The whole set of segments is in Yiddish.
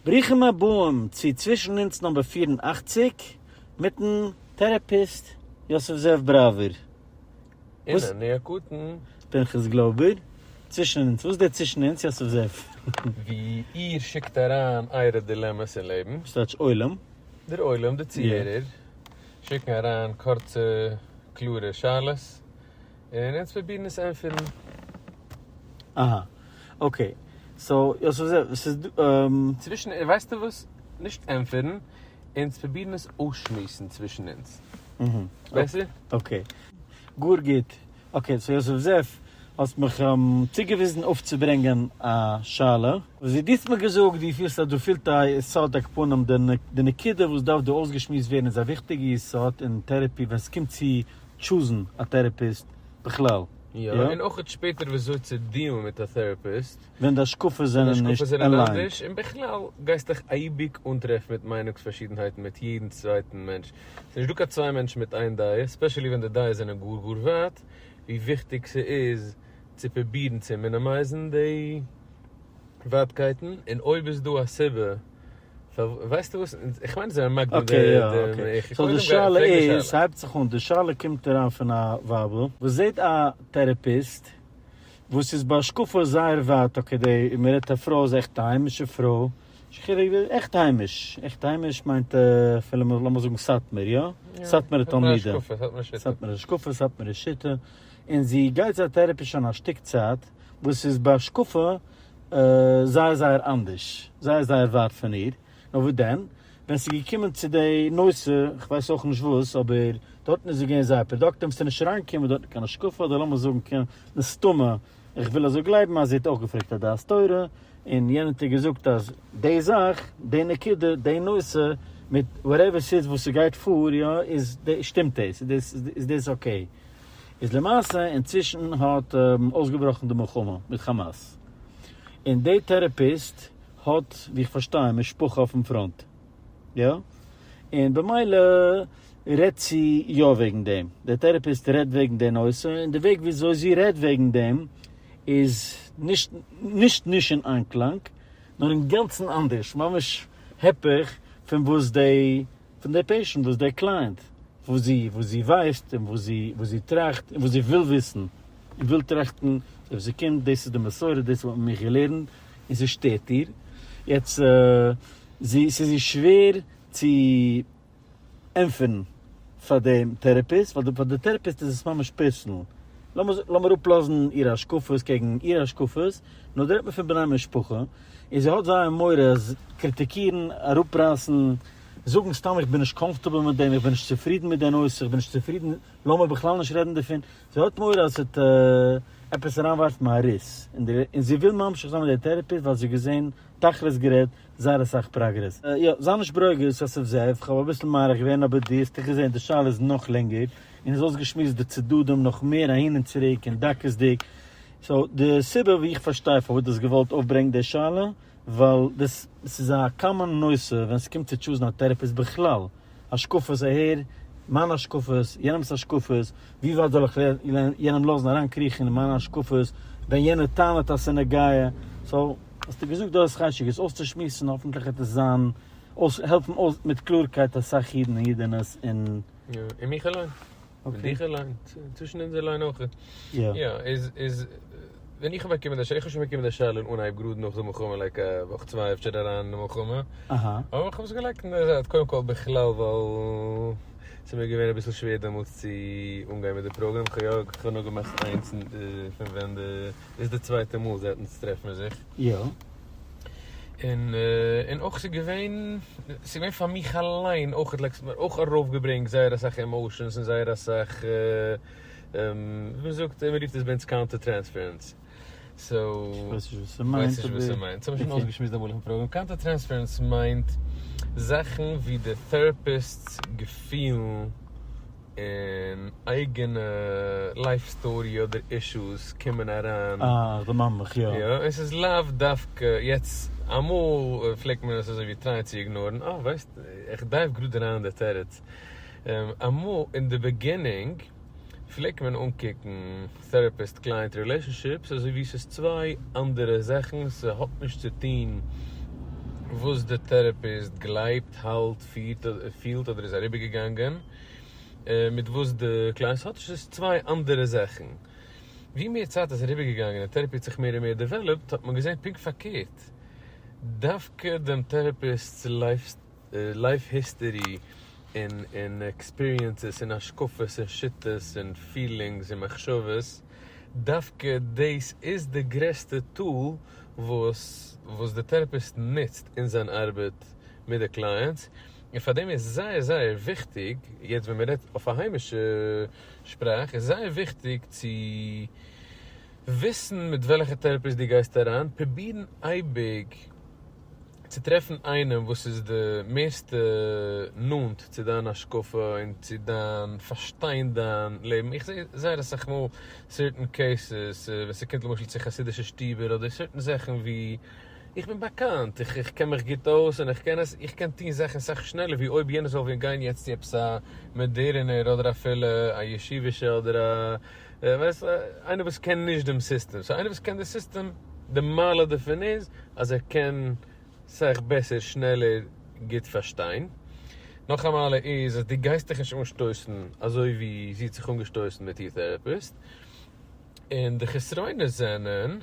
ברוכים הבאים צו צווישן אונז number 84 מיטן therapist יוסף זאב בראווער. און אני הקטן. פנחס גלויבער. צווישן אונז. וואס איז דער צווישן אונז יוסף זאב? ווי איר שיקט אריין אייערע דילעמעס אין לעבן. וואס טייטש עולם? דער עולם, די צוהערער, שיקן אריין קורצע קלארע שאלות, און אונז פרובירן עס ענטפערן. אהא. Okay. So, יוסף זאב, ס'איז דא. צווישן, ווייסטו וואס? נישט ענטפערן, אונז פרובירן עס אויסשמועסן צווישן אונז. בעסער? Okay. גאר גוט. Okay, so יוסף זאב, האסט מיך צוגעוויזן אויפצוברענגען א שאלה. וואס דו האסט מיר געזאגט, דו פילסט אז דא פעלט א יסוד עכ"פ, די נקודה וואס דארף דא אויסגעשמועסט ווערן איז א וויכטיגע יסוד אין therapy ווען ס'קומט צו choose ן א therapist בכלל. יא, און אויך שפעטער וויאזוי צו deal ן מיט א therapist. ווען די השקפות זענען נישט aligned. און בכלל גייסט דיך אייביג אנטרעפן מיט מיינונגס פארשידנהייטן מיט יעדן צווייטן מענטש. ס'איז נישט דא קיין צוויי מענטשן מיט איין דעה, especially ווען די דעות זענען גאר גאר ווייט, ווי וויכטיג ס'איז צו פרובירן צו minimize ן די ווייטקייטן, און אויב איז דא א סיבה פאר, ווייסטו וואס, איך מיין זיי זענען מקדים די. Okay יא okay. So די שאלה איז, ס'הייבט זיך אן, די שאלה קומט אריין פון א ווייבל וואס זעט א therapist וואס איז בהשקפה זייער ווייט, okay די, מ'רעדט א פרוי איז עכט א היימישע פרוי, עכט היימיש, עכט היימיש מיינט אפילו לאמיר זאגן סאטמאר יא? סאטמארע תלמידים, סאטמארע השקפה, סאטמארע שיטה, און זי גייט צו א therapist שוין א שטיק צייט וואס איז בהשקפה זייער זייער אנדערש, זייער זייער ווייט פון איר, נאר וואס דען, ווען ס'איז געקומען צו די נושא, כ'ווייס אויך נישט וואס, אבער דארטן איז זי געווען זייער productive, ס'איז נישט אריינגעקומען דארטן קיין השקפה, אדער לאמיר זאגן קיין מסתמא, איך וויל אזוי גלייבן אז זי האט אויך געפרעגט א דעת תורה, און יענער האט איר געזאגט אז די זאך, די נקודה, די נושא, מיט whatever ס'איז וואס ס'גייט פאר, יא, איז שטימט דאס, איז דאס okay. איז למעשה אינצווישן האט אויסגעבראכן די מלחמה מיט כאמאס, און די therapist האט, ווי איך פארשטיי, משפחה אויפן פראנט, יא, און במילא רעדט זי יא וועגן דעם, די therapist רעדט וועגן די נושא, און די וועג וויאזוי זי רעדט וועגן דעם איז נישט נישט נישט אין איינקלאנג, נאר אינגאנצן אנדערש, ממש הפך פון וואס די פון די patient, וואס די client, וואס זי וואס זי ווייסט און וואס זי וואס זי טראכט און וואס זי וויל וויסן און וויל טראכטן, אויב זי קומט, דאס איז די מסורה, דאס האט מען מיך געלערנט, און ס'שטערט איר. יעצט זי ס'איז איר שווער צו ענטפערן פאר דעם therapist, ווייל פאר די therapist איז עס ממש personal. לאמיר לאמיר אפלאזן אירע השקפות קעגן אירע השקפות, נאר דא רעדט מען פון בני משפחה, און זי האט זייער מורא אז קריטיקירן, אראפרייסן, זאגן סתם איך בין נישט comfortable מיט דעם, איך בין נישט צופרידן מיט די נושא, איך בין נישט צופרידן, לאמיר בכלל נישט רעדן דערפון. זי האט מורא אז ס'וועט עפעס אריינווארפן א ריס אין די, און זי וויל ממשיך זיין מיט די therapist ווייל זי האט געזען, תכלית גערעדט, זייער אסאך progress. יא, זיי נישט ברוגז, יוסף זאב, כ'האב אביסל מאריך געווען, אבער דו האסט דאך געזען, די שאלה איז נאך לענגער, און איז אויסגעשמועסט די צדדים נאך מער אהין און צוריק און דקות'דיג. So, די סיבה ווי איך פארשטיי פארוואס דו האסט געוואלט אויפברענגן די שאלה, ווייל דאס ס'איז א common נושא ווען ס'קומט צו choose ן א therapist בכלל, השקפות אהער, מיינע השקפות, יענעמ'ס השקפות, ווי ווייט זאל איך יענעם לאזן אריינקריכן אין מיינע השקפות, ווען יענער טענה'ט אז ס'איז נוגע, so האסטו געזאגט דו האסט חשק עס אויסצושמועסן, האפנטליך וועט עס זיין העלפן אויס מיט קלארקייט אסאך אידן און אידענעס און. יא, און מיך אליין. און דיך אליין, צווישן אונז אליין אויך. יא, איז, איז, ווען איך האב באקומען די שאלה, איך האב שוין באקומען די שאלה אין אנהייב גראד נאך די מלחמה, like א וואך צוויי אפשר אריין אין די מלחמה. אבער איך האב עס געלייגט אין די זייט, קודם כל בכלל ווייל ס'איז מיר געווען אביסל שווער דעמאלטס צו אנגיין מיט די פראגראם, כ'האב יא, כ'האב נאר געמאכט איינס פון ווען די, דאס איז די צווייטע מאל זייט אונז טרעפן מיר זיך. יא. און און אויך ס'איז געווען, ס'איז געווען פאר מיך אליין אויך, like ס'האט מיר אויך ארויפגעברענגט זייער אסאך emotions און זייער אסאך, ווי מ'זאגט, מ'רופט עס ביי אונז counter transference. So. כ'ווייס נישט וואס ס'מיינט. כ'ווייס נישט וואס ס'מיינט. ס'האבן שוין אויסגעשמועסט אמאל אויפן פראגראם. counter transference מיינט זאכן ווי די therapist's געפילן און אייגענע life story אדער issues קומען אריין. אה, דערמאן מיך, יא. יא, און ס'איז לאו דווקא יעצט, אמאל פלעגט מען עס אזוי ווי try ען צו ignore ן, אה ווייסט, איך dive גראד אריין אין די תירוץ. אמאל אין די beginning פלעגט מען אנקוקן therapist client relationships אזוי ווי ס'איז צוויי אנדערע זאכן, ס'האט נישט צו טון. וואס די therapist גלייבט, האלט, פירט, פילט אדער איז אריבערגעגאנגען, מיט וואס די clients האט נישט, ס'איז צוויי אנדערע זאכן. ווי מער צייט איז אריבערגעגאנגען און therapy האט זיך מער און מער developed האט מען געזען פונקט פארקערט, דווקא דעם therapist'ס life history און און experiences און השקפות און שיטות און feelings און מחשבות, דווקא דאס איז די גרעסטע tool וואס וואס די therapist נוצט אין זיין ארבעט מיט די clients, און פאר דעם איז זייער זייער וויכטיג, יעצט ווען מען רעדט אויף א היימישע שפראך, איז זייער וויכטיג צו וויסן מיט וועלכע therapist דו גייסט אריין, פרובירן אייביג צו טרעפן איינעם וואס איז די מערסטע נאנט צו דיין השקפה און צו דיין פארשטיין דיין לעבן, איך זע זייער אסאך מאל certain cases ווען ס'קומט למשל צו חסידישע שטיבער אדער certain זאכן ווי איך בין באקאנט, איך קען מיך גוט אויס און איך קען עס, איך קען טון זאכן סאך שנעלער ווי אויב יענער זאל ווען גיין יעצט צו עפעס א מאדערענער אדער אפילו א ישיבישע אדער א ווייסט איינער וואס קען נישט דעם סיסטעם, so איינער וואס קען די סיסטעם די מעלה דערפון איז אז ער קען סאך בעסער שנעלער גוט פארשטיין. נאך א מעלה איז אז דו גייסט דיך נישט אנשטויסן אזוי ווי זי האט זיך אנגעשטויסן מיט איר therapist. און די חסרונות זענען,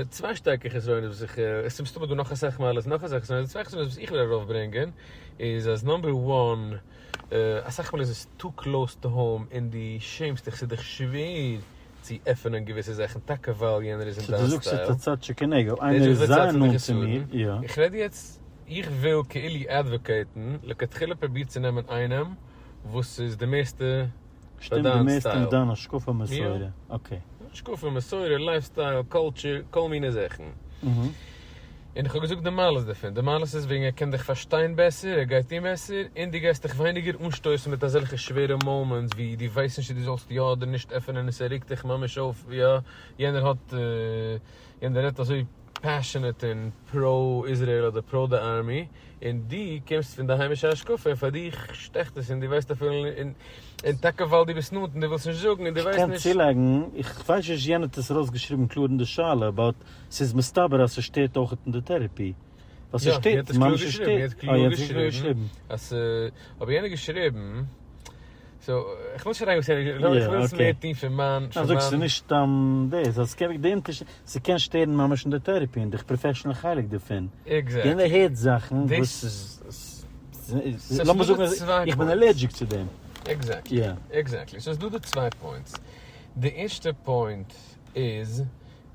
צוויי שטארקע חסרונות וואס איך, עס איז מסתמא דא נאך אסאך מעלות נאך אסאך חסרונות, די צוויי חסרונות וואס איך וויל ארויפברענגען איז אז number one, אסאך מאל איז עס too close to home און דו שעמסט דיך, ס'איז דיך שווער צו עפענען געוויסע זאכן טאקע ווייל יענער איז אין דיין סטייל. סאו דו זאגסט ס'איז א צד שכנגד, אויב איינער איז זייער נאנט צו מיר, יא. איך רעד יעצט, איך וויל כאילו advocate ן, לכתחילה פרוביר צו נעמען איינעם וואס איז די מערסטע שטימט די מערסטע מיט דיין השקפה מסורה, okay. השקפה מסורה, lifestyle, culture, כל מיני זאכן. און איך האב געזאגט די מעלות דערפון, די מעלות איז וועגן ער קען דיך פארשטיין בעסער, ער גייט טון בעסער, און דו גייסט דיך ווייניגער אנשטויסן מיט אזעלכע שווערע moments ווי דו ווייסט נישט צו דו זאלסט יא אדער נישט עפענען און ס'רעגט דיך ממש אויף, יא, יענער האט, יענער רעדט אזוי passionate און pro Israel אדער pro די army, און דו קומסט פון די היימישע השקפה און פאר דיך שטעכט עס און דו ווייסט אפילו און און טאקע ווייל דו ביסט נאנט און דו ווילסט נישט זאגן און דו ווייסט כ'קען נישט. צולייגן, איך ווייס נישט יענער האט עס ארויסגעשריבן קלאר אין די שאלה, but ס'איז מסתבר אז ס'שטערט אויכעט אין די therapy. ווייל ס'שטערט, ממש ס'שטערט. יא, יענער האט עס קלאר געשריבן. אז אבער יענער האט געשריבן, so, איך וויל נישט אריינגיין וואס יענער האט געשריבן, איך וויל עס מער טון פון מיין. ניין, זאג, ס'איז נישט סתם דאס, אז ס'קען די אונטערשיד, ס'קען שטערן ממש אין די therapy, אין די professional חלק דערפון. Exactly. יענער הערט זאכן וואס איז, לאמיר זאגן אז איך בין allergic צו דעם. Exactly. Exactly. So ס'איז דא די צוויי points. די ערשטע point איז,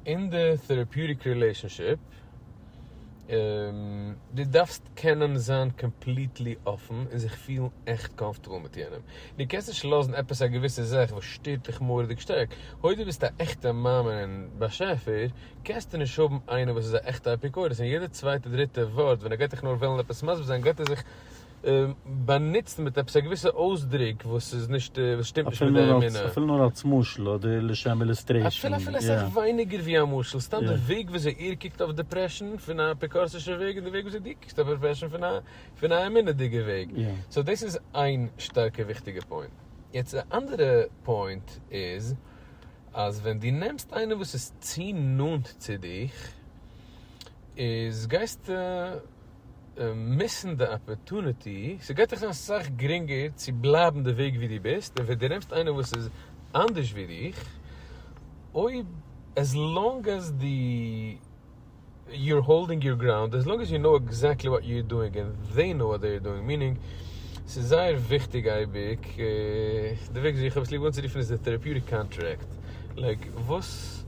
אין די therapeutic relationship, דו דארפסט קענען זיין completely אפן און זיך פילן עכט comfortable מיט יענעם. דו קענסט נישט לאזן עפעס א געוויסע זאך וואס שטערט דיך מורא'דיג שטארק. אויב דו ביסט א עכטע מאמין אין באשעפער, קענסטו נישט האבן איינער וואס איז א עכטע אפיקורס און יעדע צווייטע דריטע ווארט ווען ער גייט דיך נאר וועלן עפעס מסביר זיין גייט ער זיך באנוצן מיט עפעס א געוויסע אויסדרוק וואס איז נישט, וואס שטימט נישט מיט די אמונה. אפילו נאר אלס משל אדער לשם illustration. אפילו אפילו אסאך ווייניגער ווי א משל, סתם די וועג וויאזוי ער קוקט אויף depression פון א אפיקורסישע וועג און די וועג וויאזוי דו קוקסט אויף depression פון א פון א אמונה'דיגע וועג. So דאס איז איין שטארקע וויכטיגע point. יעצט די אנדערע point איז אז ווען דו נעמסט איינעם וואס איז צו נאנט צו דיך איז גייסטו miss ן די opportunity, ס'גייט דיך זיין אסאך גרינגער צו בלייבן די וועג ווי דו ביסט, און ווען דו נעמסט איינעם וואס איז אנדערש ווי דיך, אויב as long as דו you're holding your ground, as long as you know exactly what you're doing and they know what they're doing, meaning ס'איז זייער וויכטיג אייביג, די וועג וויאזוי איך האב עס ליב אנצורופן איז די therapeutic contract, like וואס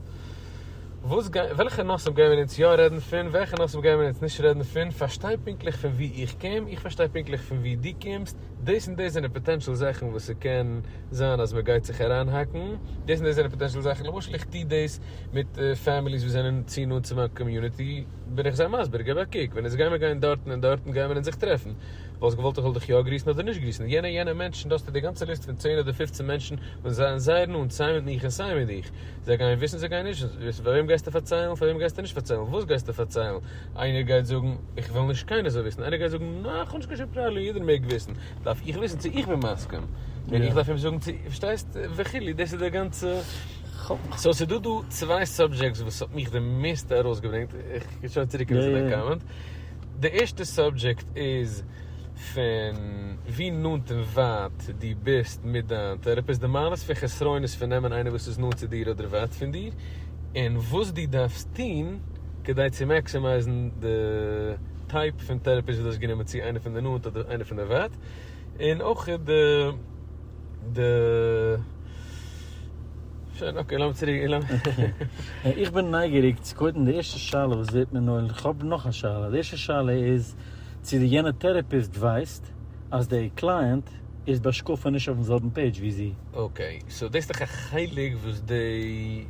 וואס גיי וועלכע נושאים גייען מיר אונז יא רעדן פון, וועלכע נושאים גייען מיר אונז נישט רעדן פון, פארשטיי פונקטליך פון וואו איך קום, איך פארשטיי פונקטליך פון וואו דו קומסט, דאס און דאס זענען potential זאכן וואס ס'קען זיין אז מ'גייט זיך אריינהאקן, דאס און דאס זענען potential זאכן, למשל איך טו דאס מיט families וואס זענען צו נאנט צו מיין community, בין איך זיי מסביר, געב א קוק, ווען אונז גיימער גיין דארטן און דארטן גיימער אונז זיך טרעפן, וואלסט געוואלט איך זאל דיך יא גריסן אדער נישט גריסן, יענע יענע מענטשן, דא האסטו די גאנצע ליסט פון צען אדער פופצן מענטשן וואס זענען זייער נאנט סיי מיט מיך און סיי מיט דיך, זיי גייען וויסן זיי גייען נישט וויסן, פאר וועם גייסטו פארציילן פאר וועם גייסטו נישט פארציילן, וואס גייסטו פארציילן, איינער גייט זאגן איך וויל נישט קיינער זאל וויסן, איינער גייט זאגן נעה איך האב נישט קיין שום פראבלעם יעדער מעג וויסן, דארף איך וויסן צו איך בין מסכים, און איך דארף אים זאגן צו, פארשטייסט, וכו', דאס איז די גאנצע. So ס'איז דא דא צוויי subjects וואס האט מיך די מערסטע ארויסגעברענגט, איך גיי שוין צוריק קומען צו דיין comment. די ערשטע subject איז פון ווי נאנט און ווייט דו ביסט מיט דיין therapist, די מעלות פון חסרונות פון נעמען איינער וואס איז נאנט צו דיר אדער ווייט פון דיר, און וואס דו דארפסט טון כדי צו maximize ן די type פון therapist וואס דו האסט גענומען, צו איינער פון די נאנט אדער איינער פון די ווייט, און אויך די די שוין okay לאמיר צוריק איך בין נייגעריג צו קודם די ערשטע שאלה וואס ווערט מיר נאר איך האב נאך א שאלה די ערשטע שאלה איז צו די יענע therapist ווייסט אז די client איז בהשקפה נישט אויפן זעלבן page ווי זי. Okay so דאס איז דאך א חלק וואס די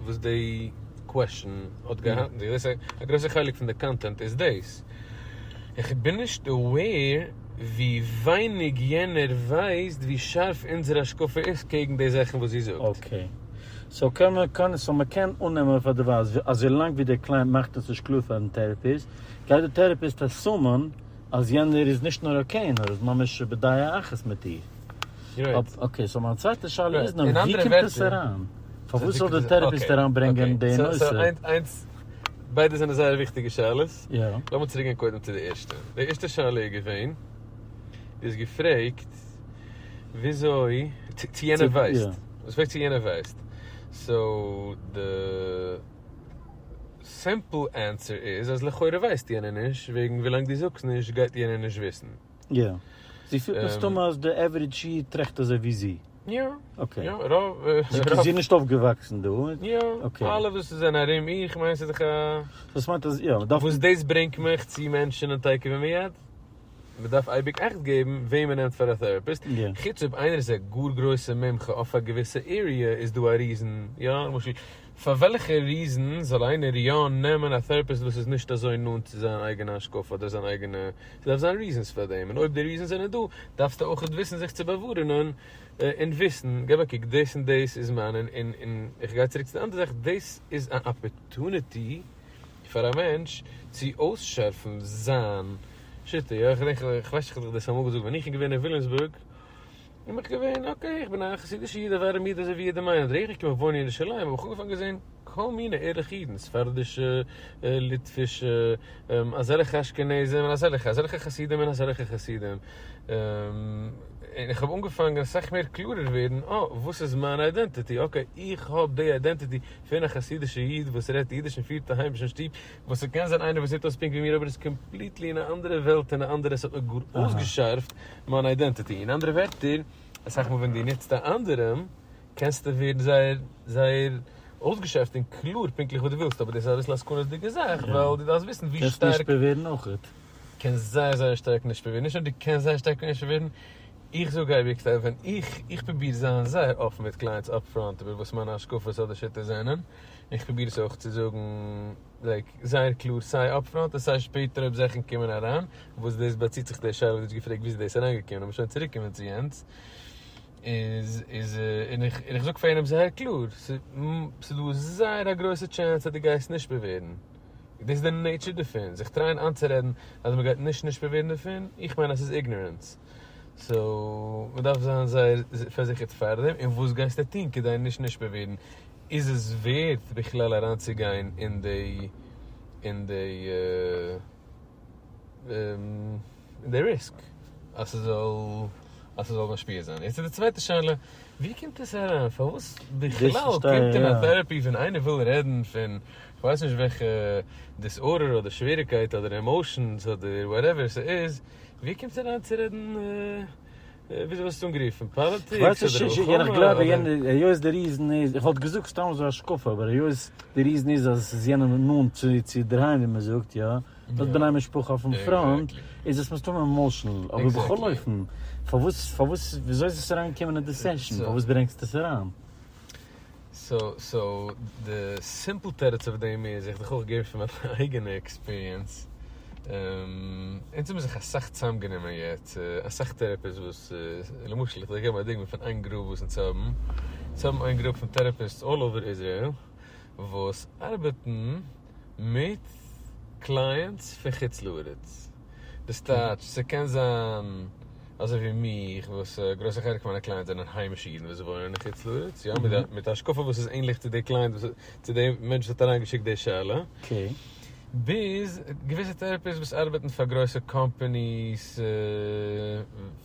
וואס די question האט געהאט דאס איז א גרויסע חלק פון די content איז דאס איך בין נישט aware ווי ווייניג יענער ווייסט ווי שארף אונזער השקפה איז קעגן די זאכן וואס זי זאגט. Okay. So קען מען קען so מען קען אננעמען פאר די ווייל אזוי לאנג ווי דער client מאכט עס נישט קלאר פארן therapist, גייט דער therapist assume ען אז יענער איז נישט נאר okay נאר איז ממש בדעה אחת מיט איר. Okay, so מיין צווייטע שאלה איז נאר ווי קומט עס אריין? פארוואס זאל דער therapist אריינברענגען די נושא? איינס, ביידע זענען זייער וויכטיגע שאלות. לאמיר צוריק גיין קודם צו די ערשטע. די ערשטע שאלה איז געווען, דו האסט געפרעגט וויאזוי, צו יענער ווייסט. דו האסט געפרעגט צו יענער ווייסט. So די simple answer איז אז לכאורה ווייסט יענער נישט, וועגן ווילאנג דו זאגסט נישט גייט יענער נישט וויסן. יא. זי פילט מסתמא אז די average איד טראכט אזוי ווי זי. יא. Okay. יא, רוב. זי איז נישט אויפגעוואקסן דא. יא. Okay. אלע וואס זענען ארום איר, כ'מיין ס'איז דאך א. דאס מיינט אז יא, מ'דארף. וואס דאס ברענגט מיך צו mention ען תיכף ומיד. מ'דארף אייביג אכט געבן וועם מ'נעמט פאר א therapist. חוץ אויב איינער איז א גאר גרויסע מומחה אויף א געוויסע area איז דא א reason. יא, למשל פאר וועלכע reason זאל איינער יא נעמען א therapist וואס איז נישט אזוי נאנט צו זיין אייגענע השקפה אדער זיין אייגענע, ס'דארף זיין reasons פאר דעם, און אויב די reasons זענען דא, דארפסטו אויך וויסן זיך צו באווארענען און וויסן, געב א קוק, דאס און דאס איז מיין, און און איך גיי צוריק צו די אנדערע זאך, דאס איז א opportunity פאר א מענטש צו אויסשארפן זיין שיטה, יא, איך געדענק, איך ווייס נישט איך האב דיך דאס אמאל געזאגט, ווען איך בין געווען אין וויליאמסבורג, בין איך געווען, okay, איך בין א חסידישע איד, א ווארעמע איד אזוי ווי יעדער מיינער, אדער איך געקומען וואוינען אין ירושלים, האב איך אנגעפאנגען זען כל מיני ערליכע אידן, ספרדישע, ליטווישע, אזעלכע אשכנזים און אזעלכע, אזעלכע חסידים און אזעלכע חסידים, און איך האב אנגעפאנגען אסאך מער קלארער ווערן, אה, וואס איז מיין identity, okay, איך האב די identity פון א חסידישע איד וואס רעדט אידיש און פירט א היימישן שטוב, וואס ס'קען זיין איינער וואס זעט אויס פונקט ווי מיר אבער איז completely אין א אנדערע וועלט און א אנדערע, ס'האט מיר גאר אויסגעשארפט מיין identity. אין אנדערע ווערטער, אסאך מאל ווען דו נוצט א אנדערעם, קענסטו ווערן זייער זייער אויסגעשארפט און קלאר פונקטליך וואס דו ווילסט, אבער דאס איז אביסל א סכנות'דיגע זאך, ווייל דו דארפסט וויסן ווי קענסט שטארק. נשפע ווערן אויכעט. קענסט זייער זייער שטארק נשפע ווערן, נישט נאר דו קענסט זייער שטארק נשפע ווערן, איך זאג אייביג ווען איך איך פרוביר זיין זייער אפן מיט clients upfront איבער וואס מיינע השקפות אדער שיטות זענען, איך פרוביר עס אויך צו זאגן like זייער קלאר סיי upfront און סיי שפעטער אויב זאכן קומען אריין, וואס דאס באציט זיך די שאלה וואס דו האסט געפרעגט וויאזוי דאס איז אריינגעקומען, לאמיר שוין צוריק קומען צו יענץ, איז איז און איך און איך זאג פאר יענעם זייער קלאר, ס'איז דא זייער א גרויסע chance אז דו גייסט נשפע ווערן, דאס איז די nature דערפון, זיך try ען איינצורעדן אז מ'גייט נישט נשפע ווערן דערפון, איך מיין אז ס'איז ignorance. So מ'דארף זיין זייער פארזיכערט פארדעם, און וואס גייסטו טון כדי נישט נשפע ווערן? איז עס ווערט בכלל אריינצוגיין אין די אין די אין די risk אז ס'זאל אז ס'זאל משפיע זיין? יעצט איז די צווייטע שאלה, ווי קומט עס אריין? פארוואס בכלל קומט אין א therapy ווען איינער וויל רעדן פון כ'ווייס נישט וועלכע disorder אדער שוועריקייט אדער emotions אדער whatever ס'איז, ווי קומט אריין צו רעדן וויאזוי האסטו אנגערופן? פאליטיקס אדער מלחמה? איך גלייב היות די reason איז, איך וואלט געזאגט סתם אזוי השקפה, אבער היות די reason איז אז עס איז יענעם נאנט צו דערהיים ווי מען זאגט יא, דארט בני משפחה אויפן front, איז עס מסתמא emotional, אבער בכל אופן, פארוואס פארוואס וויאזוי איז עס אריינגעקומען אין די session? פארוואס ברענגסטו עס אריין? So די simple תירוץ אויף דעם איז, איך דיך אויך געבן פון מיין אייגענע experience, אונז האבן זיך אסאך צוזאמגענומען יעצט, אסאך therapists וואס, למשל איך וועל געבן א דוגמא פון איין group וואס אונז האבן, אונז האבן איין group פון therapists all over Israel וואס ארבעטן מיט clients פון חוץ לארץ, דאס טייטש ס'קען זיין אזוי ווי מיך וואס א גרויסע חלק פון מיינע clients זענען היימישע אידן וואס וואוינען אין חוץ לארץ, יא, מיט א השקפה וואס איז ענליך צו די client וואס צו די מענטש וואס האט אריינגעשיקט די שאלה. ביז געוויסע therapists וואס ארבעטן פאר גרויסע companies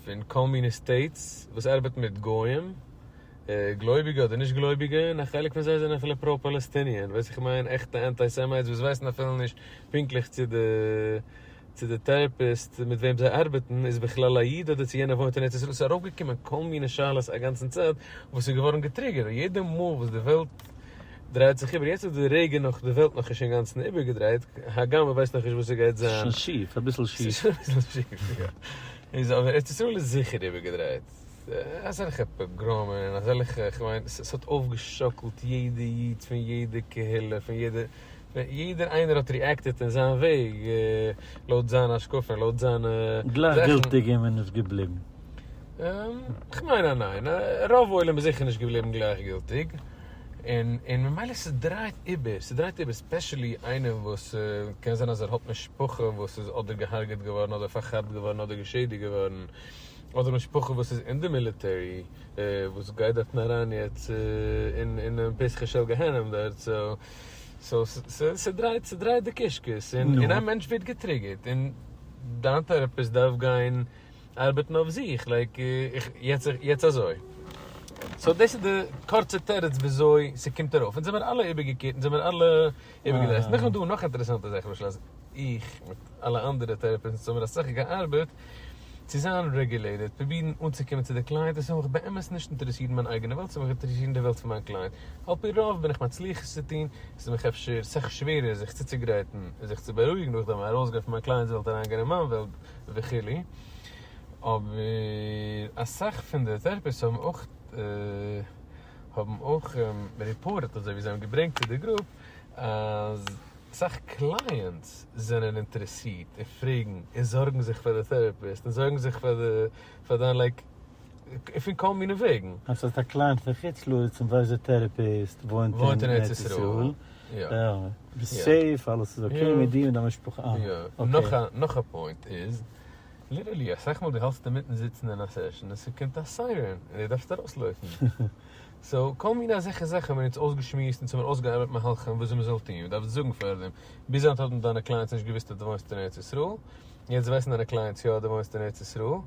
פון כל מיני states וואס ארבעטן מיט גוים, גלויביגע אדער נישט גלויביגע, און א חלק פון זיי זענען אפילו pro Palestinian, ווייס איך מיין עכטע antisemites וואס ווייסן אפילו נישט פונקטליך צו די צו די therapist מיט וועם זיי ארבעטן איז בכלל א איד אדער צו יענער וואוינט אין ארץ ישראל, ס'איז ארויפגעקומען כל מיני שאלות א גאנצן צייט וואס איז געווארן געטריגערט יעדע מאל וואס די וועלט דרייט זיך איבער, יעצט איז די רגע נאך די וועלט נאך נישט אינגאנצן איבערגעדרייט, הגם מ'ווייסט נאכנישט וואס ס'גייט זיין. ס'איז שוין שיף, אביסל שיף. ס'איז שוין אביסל שיף, יא. איז אבער ארץ ישראל איז זיכער איבערגעדרייט. אזעלכע פאגראמען און אזעלכע, כ'מיין, ס'האט אויפגעשאקלט יעדע איד פון יעדע קהילה, פון יעדע, יעדער איינער האט reacted אין זיין וועג, לויט זיין השקפה און לויט זיינע זאכן. גלייכגילטיג איז מען נישט געבליבן. כ'מיין אז ניין. רוב עולם איז זיכער נישט געבליבן גלייכגילטיג. און און ממילא ס'דרייט איבער, ס'דרייט איבער especially איינעם וואס קען זיין אז ער האט משפחה וואס איז אדער געהארגעט געווארן אדער פארכאפט געווארן אדער געשעדיגט געווארן, אדער משפחה וואס איז אין די מיליטערי וואס גייט דארטן אריין יעצט אין אינעם פתחו של גיהנום דארט, so so ס'דרייט ס'דרייט די קישקעס און און א מענטש ווערט געטריגערט און דיין therapist דארף גיין ארבעטן אויף זיך, like איך יעצט יעצט אזוי. so דאס איז די קורצע תירוץ וויאזוי ס'קומט ארויף. אונז זעמיר אלע איבערגעקערט, אונז זעמיר אלע איבערגעדרייט. נאכדעם איז דא נאך אינטערעסאנטע זאך, למשל אז איך מיט אלע אנדערע therapists האבן מיר אסאך געארבעט צו זיין regulated, פרובירן אנצוקומען צו די client, עס זאל מיך באמת נישט אינטערעסירן מיין אייגענע וועלט, ס'זאל מיך אינטערעסירן די וועלט פון מיין client. על פי רוב בין איך מצליח עס צו טון, עס איז מיך אפשר סאך שווערער זיך צוצוגרייטן און זיך צו בארואיגן נאכדעם ארויסגיין פון מיין client'ס וועלט אריינגיין אין מיין וועלט, וכו', אבער אסאך פון די therapists האבן אויך האבן אויך reported אזוי ווי זיי האבן געברענגט צו די group אז אסאך clients זענען אינטערעסירט און פרעגן און זארגן זיך פאר די therapist און זארגן זיך פאר די פאר דיין like פון כל מיני וועגן. אז ס'האט א client פון חוץ לארץ און ווייסט די therapist וואוינט אין ארץ ישראל. יא. ביסט safe, אלעס איז okay מיט דיר און דיין משפחה. יא. נאך א נאך א point איז, literally אסאך מאל דו האלסט אינמיטן זיצן אין א session און ס'קומט א siren און דו דארפסט ארויסלויפן. so כל מיני אזעלכע זאכן האבן מיר אונז אויסגעשמועסט אונז האבן אויסגעארבעט מהלכים וויאזוי מ'זאל טון, מ'דארף זאגן פארדעם. ביז היינט האבן דיינע clients נישט געוואוסט אז דו וואוינסט אין ארץ ישראל, יעצט ווייסן דיינע clients יא אז דו וואוינסט אין ארץ ישראל.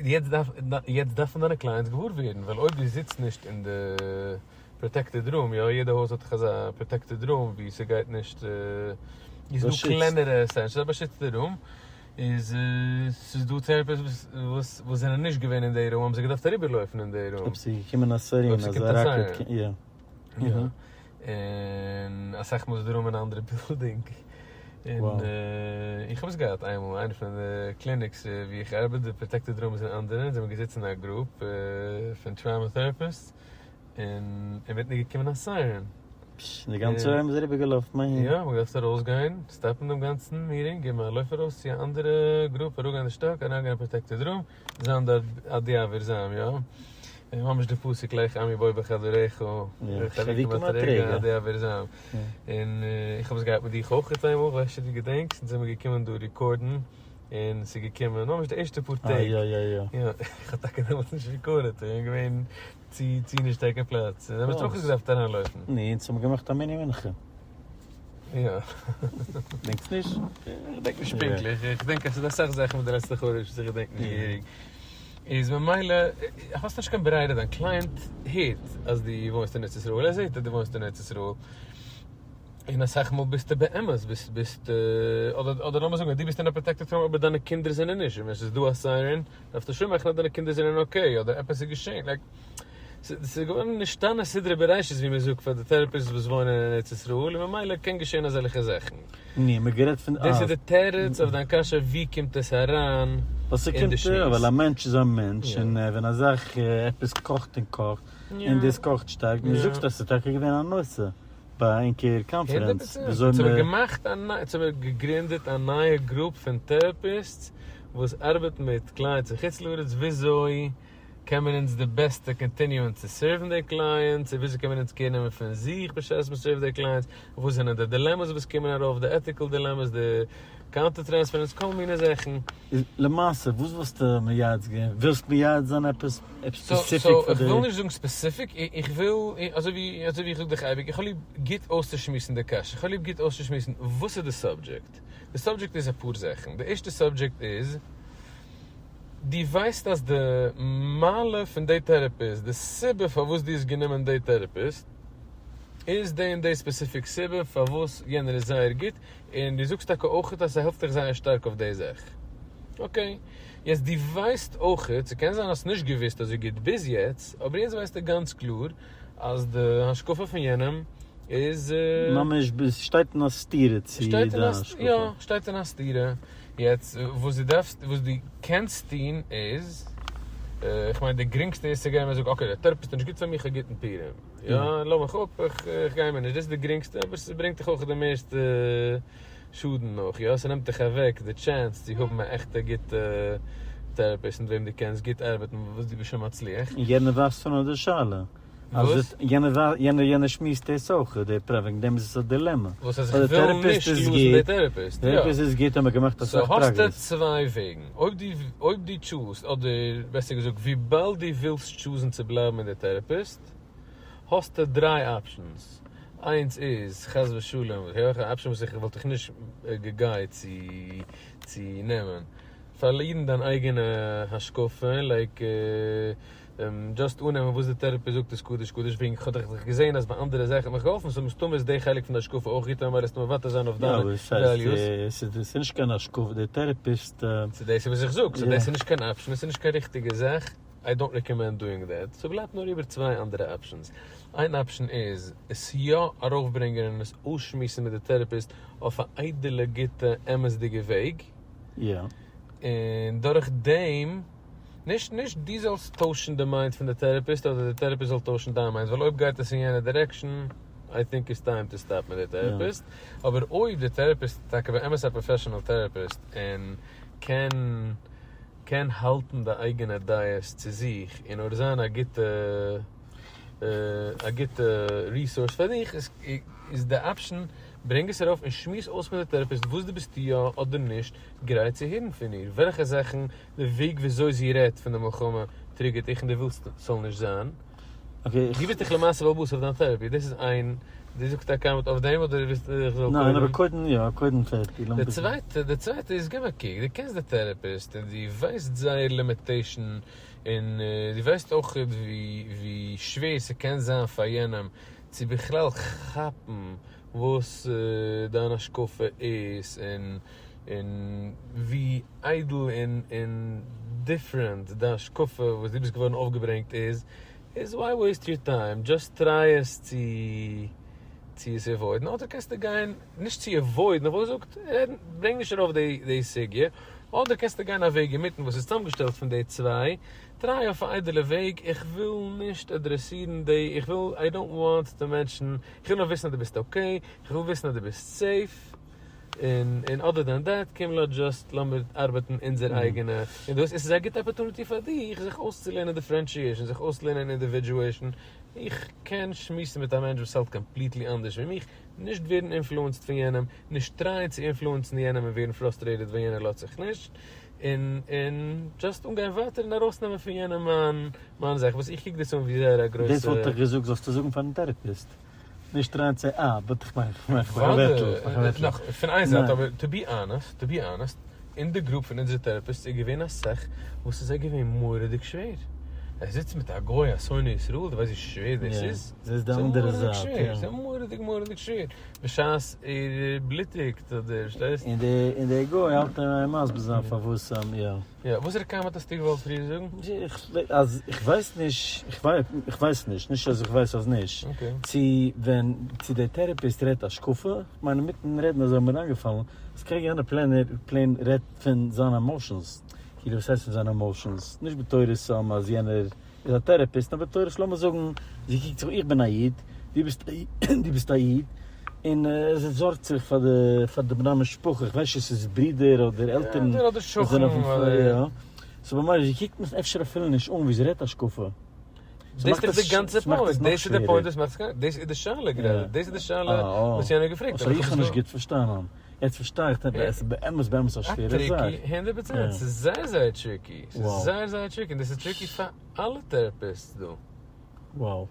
יעצט דארף יעצט דארפן דיינע clients געוואר ווערן, ווייל אויב דו זיצט נישט אין די protected room, יא יעדע הויז האט דאך אזא protected room ווי ס'גייט נישט, איז דא קלענערע sessions, א באשיצטע room, איז ס'איז דא therapists וואס וואס זענען נישט געווען אין די room האבן זיי געדארפט אריבערלויפן אין די room. אויב ס'איז געקומען א siren אזא ראקעט, יא. יא. און אסאך מאל איז די room אין א אנדערע building. און איך האב עס געהאט איינמאל, איינע פון די clinics ווי איך ארבעט, די protected room איז אין אנדערע, זענען מיר געזיצן אין א group פון trauma therapists, און אינמיטן איז געקומען א siren. פשש, די גאנצע עולם איז אריבערגעלאפן אהין. יא, מ'האט געדארפט ארויסגיין, סטאפן דעם גאנצן meeting, געבן א לויף ארויס צו א אנדערע group, אראפגיין די שטאק, אריינגיין אין protected room, זיין דארט עד יעבור זעם, יא. ממש די פסוק לך עמי בוא בחדריך, חבוקי מטריגה עד יעבור זעם. און איך האב עס געהאט מיט דיך אויך איינמאל, כ'ווייס נישט צו דו געדענקסט, אונז זעמיר געקומען דא רעקארדן, און ס'איז געקומען ממש די ערשטע פאר טעג. אה יא יא יא. יא, איך האב טאקע דעמאלטס נישט רעקארדעד, איך בין געווען צו צו נישט טאקע פלאץ, און דעמאלטס אויך נישט געדארפט אריינלויפן. נו, אונז האבן געמאכט א מיני מנחה. יא. געדענקסט נישט? איך געדענק נישט פונקטליך, איך געדענק אז ס'איז דא אסאך זאכן פון די לעצטע חודש וואס איך געדענק נישט געהעריג. איז ממילא האסט נישט קיין ברירה, דיין client הערט אז דו וואוינסט אין ארץ ישראל, ער זעט אז דו וואוינסט אין ארץ ישראל, און אסאך מאל ביסטו באמת ביסט ביסט אדער אדער לאמיר זאגן אז דו ביסט אין א protected room אבער דיינע קינדער זענען נישט, און ווען ס'איז דא א siren דארפסטו שוין מאכן אז דיינע קינדער זענען okay אדער עפעס איז געשען, like ס'איז געווארן נשתנה סדרי בראשית ווי מ'זאגט פאר די therapists וואס וואוינען אין ארץ ישראל און ממילא קען געשען אזעלכע זאכן. ני, מ'האט גערעדט פון דאס איז די תירוץ אויף דיין קשיא ווי קומט עס אריין אין די שמועס. ווייל א מענטש איז א מענטש און ווען א זאך עפעס קאכט און קאכט און דאס קאכט שטארק און דו זאגסט אז ס'איז טאקע געווען א נושא ביי ענקער קאנפערענץ וויאזוי מ. האבן געמאכט א נייע, האבן געגרינדעט א נייע group פון therapists וואס ארבעט מיט clients אין חוץ לארץ וויאזוי. קען מען אונז די בעסטע continue ען צו serve ן די clients, און וויאזוי קען מען אונז care נעמען פון זיך בשעת מען serve ט די clients, וואס זענען די dilemmas וואס קומען ארויף, די ethical dilemmas, די counter transference, כל מיני זאכן. איז למעשה וואס וואלסטו מייעץ געווען? ווילסט מייעץ זיין עפעס specific פאר די. איך וויל נישט זאגן specific, איך וויל, אזוי ווי אזוי ווי איך זאג דיך אייביג, איך האב ליב גוט אויסצושמועסן די קשיא, איך האב ליב גוט אויסצושמועסן וואס איז די subject. די subject איז אפאר זאכן, די ערשטע subject איז, דו ווייסט אז די מעלה פון די therapist, די סיבה פארוואס דו האסט גענומען די therapist, איז די און די specific סיבה פארוואס יענער איז זייער גוט, און דו זאגסט טאקע אויכעט אז ס'העלפט דיך זייער שטארק אויף די זאך. okay. יעצט דו ווייסט אויכעט, ס'קען זיין האסט נישט געוואוסט אזוי גוט ביז יעצט, אבער יעצט ווייסטו גאנץ קלאר אז די השקפה פון יענעם איז. ממש שטייט אין א סתירה צו דיין השקפה. יא, שטייט אין א סתירה. יעצט וואס דו דארפסט, וואס דו קענסט טון איז, איך מיין די גרינגסטע איז צו גיין און זאגן okay דער therapist איז נישט גוט פאר מיך, א גוטן פורים. יא, לאז מיך אפ, איך גיי מער נישט. דאס איז די גרינגסטע, אבער ס'ברענגט דיך אויך די מערסטע שאדן נאך, יא, ס'נעמט דיך אוועק די chance צו האבן א עכטע גוטע therapist מיט וועם דו קענסט גוט ארבעטן וואס דו ביסט שוין מצליח. און יענער ווייסט פון אט די שאלה. וואס? יענער יענער שמועסט דאס אויך, די פרא, וועגן דעם איז עס א dilemma. וואס אז איך וויל נישט lose ן די therapist, יא. therapist איז גוט האט מען געמאכט אסאך progress. so האסטו צוויי וועגן, אויב דו אויב דו choose סט, אדער בעסער געזאגט וויבאלד דו ווילסט choose ן צו בלייבן מיט די therapist, האסטו דריי options, איינס איז חס ושלום, א option וואס איך וואלט דיך נישט גע guide ט צו צו נעמען, פארלירן דיין אייגענע השקפה, like just אננעמען וואס די therapist זאגט איז קדוש קדוש, וועגן כ'האב דאך געזען אז ביי אנדערע זאכן האט מיך געהאלפן, so מסתמא איז די חלק פון די השקפה אויך גוט, ממילא וועסטו מוותר זיין אויף דיינע values. יא, אבער ס'איז נישט קיין השקפה, די therapist. ס'איז דאס וואס איך זאג, so דאס איז נישט קיין option, עס איז נישט קיין ריכטיגע זאך, I don't recommend doing that, ס'בלייבט נאר איבער צוויי אנדערע options, איין option איז עס יא ארויפברענגען און עס אויסשמועסן מיט די therapist אויף א איידעלע גוטע אמת'דיגע וועג, און דורך דעם, נישט נישט דו זאלסט טוישן די mind פון די therapist אדער די therapist זאל טוישן דיין mind, ווייל אויב גייט עס אין יענע direction, I think it's time to stop מיט די therapist, אבער אויב די therapist איז טאקע באמת א professional therapist און קען קען האלטן די אייגענע דעות צו זיך און נאר זיין א גוטע א גוטע resource פאר דיך איז די option ברענג עס ארויף און שמועס אויס מיט די therapist וואס דו ביסט יא אדער נישט גרייט צו הערן פון איר, וועלכע זאכן די וועג וויאזוי זי רעדט פון די מלחמה trigger ט דיך און דו ווילסט ס'זאל נישט זיין. דו ביסט דאך למעשה בעל הבית אויף דיין therapy, דאס איז איין, דו זאגסט א comment אויף דעם אדער ווילסט איך זאל קודם? ניין אבער קודם יא, קודם פערטיג. די צווייטע, די צווייטע איז געב א קוק, דו קענסט די therapist און דו ווייסט זייער limitation און דו ווייסט אויך ווי ווי שווער ס'קען זיין פאר יענעם צו בכלל כאפן וואס דיין השקפה איז און און ווי איידל און און different די השקפה וואס דו ביסט געווארן אויפגעברענגט איז, איז why waste your time, just try עס צו צו עס avoid ן, אדער קענסטו גיין, נישט צו avoid ן, איך וואלט געזאגט רעד, ברענג נישט ארויף די די סוגיא, אדער קענסטו גיין א וועג אינמיטן וואס איז צוזאמגעשטעלט פון די צוויי, try אויף א איידעלע וועג, איך וויל נישט אדרעסירן די, איך וויל, I don't want to mention, איך וויל נאר וויסן אז דו ביסט okay, איך וויל וויסן אז דו ביסט safe. און און other than that קום לאז just לאמיר ארבעטן אונזער אייגענע און דאס עס איז א גוטע opportunity פאר דיך זיך אויסצולערנען differentiation זיך אויסלערנען individuation איך קען שמועסן מיט א מענטש וואס האלט completely אנדערש ווי מיך נישט ווערן influenced פון יענעם נישט try ען צו influence ן יענעם און ווערן frustrated ווען יענער לאזט זיך נישט און און just אנגיין ווייטער און ארויסנעמען פון יענעם מיין מיין זאך וואס איך קוק דאס אן ווי זייער א גרויסע דאס וואלט איך געזאגט זאלסטו זאגן פארן therapist. נישט אריין צו אה, but איך מיין, איך מאך א ווערטל, איך מאך א ווערטל. נאך, פון איין זייט, אבער to be honest, to be honest, אין די group פון אונזערע therapists איז געווען אסאך וואס איז זיי געווען מורא'דיג שווער. ער זיצט מיט א גוי א שונא ישראל, דו ווייסט ווי שווער דאס איז? ס'איז די אנדערע זייט, יא. ס'איז מורא'דיג מורא'דיג שווער. בשעת ער בלוטיגט אדער, פארשטייסט? און די, און די גוי האלט אים אין מסביר זיין פארוואס, יא. יא, וואסערע comment האסטו געוואלט פריער זאגן? איך, אז איך ווייס נישט, איך איך ווייס נישט, נישט אז איך ווייס אז נישט, צו ווען, צו דער therapist רעדט השקפה, איך מיין אינמיטן רעדן אזוי איז מיר איינגעפאלן, אז קעגן יענער פלענער, plain רעדט פון זיינע emotions, כאילו וואס הייסט פון זיינע emotions, נישט בתורת אז יענער איז א therapist, נאר בתורת לאמיר זאגן, זי קוקט זיך, איך בין א איד, דו ביסט דו ביסט א איד, און זי זארגט זיך פאר די פאר די בני משפחה, איך ווייס נישט צו ס'איז ברידער אדער עלטערן, אדער שכן אדער. יא. So במילא זי קוקט עס אפשר אפילו נישט אן ווי זי רעדט השקפה. דאס איז דאך די גאנצע point, דאס איז די point וואס מאכט עס, דאס איז די שאלה גראדע, דאס איז די שאלה וואס יענער האט געפרעגט. אוי, איך האב נישט גוט פארשטאנען. יעצט פארשטיי איך, עס איז באמת באמת א שווערע זאך. א tricky, 100%, ס'איז זייער זייער tricky, ס'איז זייער זייער tricky, און דאס איז tricky פאר אלע therapists דא. Wow.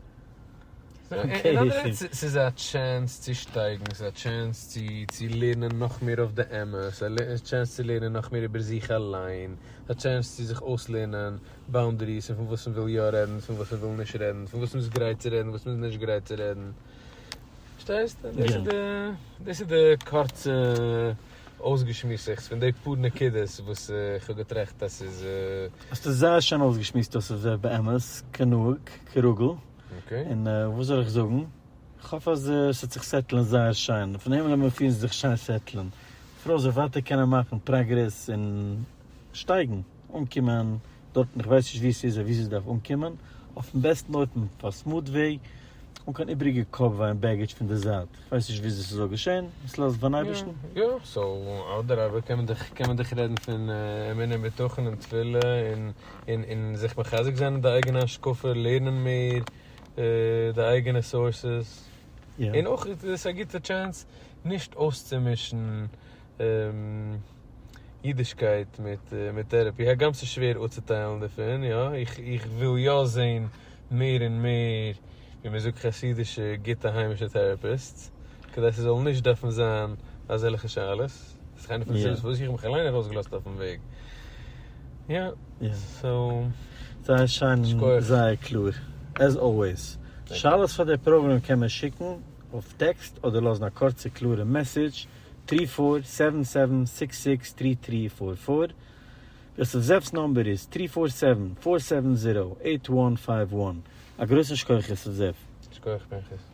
ס'איז א chance צו שטייגן, ס'איז א chance צו צו לערנען נאך מער אויף די אמת, ס'איז א chance צו לערנען נאך מער איבער זיך אליין, ס'איז א chance צו זיך אויסלערנען boundaries און פון וואס מ'וויל יא רעדן, פון וואס מ'וויל נישט רעדן, פון וואס מ'איז גרייט צו רעדן, וואס מ'איז נישט גרייט צו רעדן. פארשטייסט? דאס איז די קורצע אויסגעשמועסעכץ פון די פאר נקודות וואס איך האב געטראכט אז ס'איז. האסט עס זייער שיין אויסגעשמועסט דאס איז באמת כנהוג כרגיל. און וואס זאל איך זאגן? איך האף אז עס וועט זיך settle ען זייער שיין. פון הימל לאמיר פירן זיך שיין settle ען. פרוי זאל ווייטער קענען מאכן progress און שטייגן, אנקומען דארטן, איך ווייס נישט וואו עס איז און וואו זי דארף אנקומען, אויפן בעסטן אופן, אויף א smooth וועג, אן קיין איבעריגע קאפ וויי און baggage פון די זייט. איך ווייס נישט וויאזוי ס'זאל געשען, עס לאז פארן אייבערשטן. יא, so אדרבה קען מען דאך קען מען דאך רעדן פון אמונה און בטחון און תפילה און און און זיך מחזק זיין אין די אייגענע השקפה, לערנען מער די אייגענע sources, און אויך איז עס א גוטע chance נישט אויסצומישן אידישקייט מיט מיט therapy, הגם ס'איז שווער אפצוטיילן דערפון, יא, איך איך וויל יא זען מער און מער ווי מען זאגט חסידישע גוטע היימישע therapists, כדי ס'זאל נישט דארפן זיין אזעלכע שאלות, דאס איז איינע פון די סיבות פארוואס איך האב מיך אליין ארויסגעלאזט אויפן וועג, יא, so. זייער שיין און זייער קלאר, as always. שאלות פאר די פראגראם קען מען שיקן אויף טעקסט אדער לאזן א קורצע קלארע message, three four seven seven six six three three four four. יוסף זאב'ס number איז three four seven four seven zero eight one five one. א גרויסן שכוח יוסף זאב. שכוח פנחס.